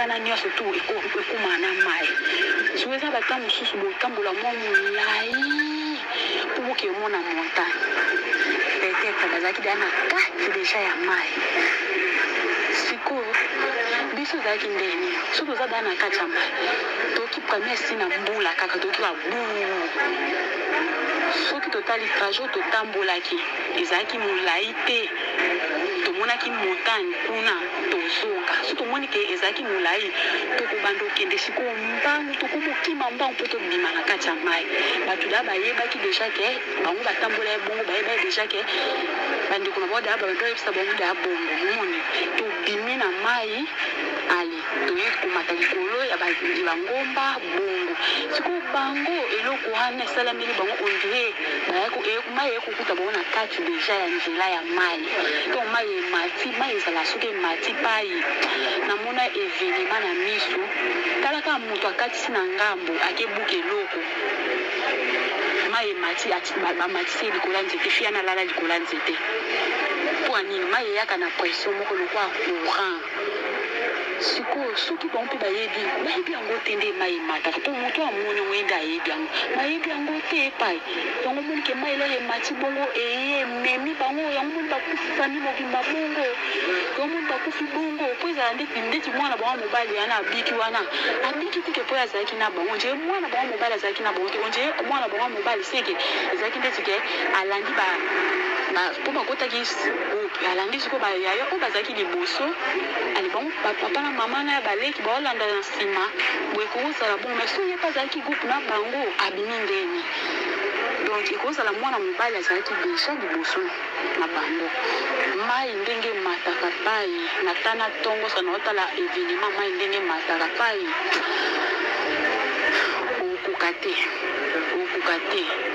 Tala nyonso tout ekoma na mayi. Soki eza ba temps mosusu botambola mwa molayi mpo boke omona montagne. Peut-etre bazalaki deja na kati deja ya mayi. Sikoyo biso ezalaki ndenge nini? Soki toza deja na kati ya mayi, toyoki premier signe ya mbula kaka, toyoki kaka buu. Soki totali trajet oyo totambolaki ezalaki molayi te. Tomonaki montagne kuna tozonga soki tomoni ke ezalaki molayi tokobanda okende sikoyo mbangu tokomi okima mbangu po tobima na kati ya mayi batu deja bayebaki deja ke bango batambolaki bongo bayebaki deja ke bandeko na bango deja babanda koyebisa bango deja bongo omoni tobimi na mayi ale toye komata likolo ya ba ngomba bongo sikoyo bango eloko wana esalameli bango on dirait mayi eye kokuta bango na kati deja ya nzela ya mayi donc mayi emati mayi ezala soki emati payi namona evenement na misu tala kaka mutu akatisi na ngambo ake buka eloko mayi emati bamatisi ye likolo ya nzete fille wana alala likolo ya nzete po nini mayi eyaka na pression moko lokola courant. Sikoyo soki bango pe bayebi, bayebi yango te nde mayi emataka po mutu oyo amoni yango ye nde ayebi yango, bayebi yango te epayi yango omoni ke mayi lere emati bongo eye ememi bango yango omoni bakufi famille mobimba bongo yango omoni bakufi bongo po ezala ndeti ndeti mwana bango ya mobali wana abiki wana abiki te ke po ye azalaki na bango ondire mwana bango ya mobali azalaki na bango te ondire mwana bango ya mobali seke ezalaki ndeti ke alandi ba ba po bakotaki groupe alandi sikoyo ba yaya oyo bazalaki liboso ale bango ba papa na mama na ba leki baolanda na nsima boye ekozala bongo mais soki ye mpe azalaki groupe na bango abimi ndeni donc ekozala mwana mobali azalaki deja liboso na bango mai ndenge emataka pai na tana ntongo sa naotala evenema mai ndenge emataka pai okoka te okoka te.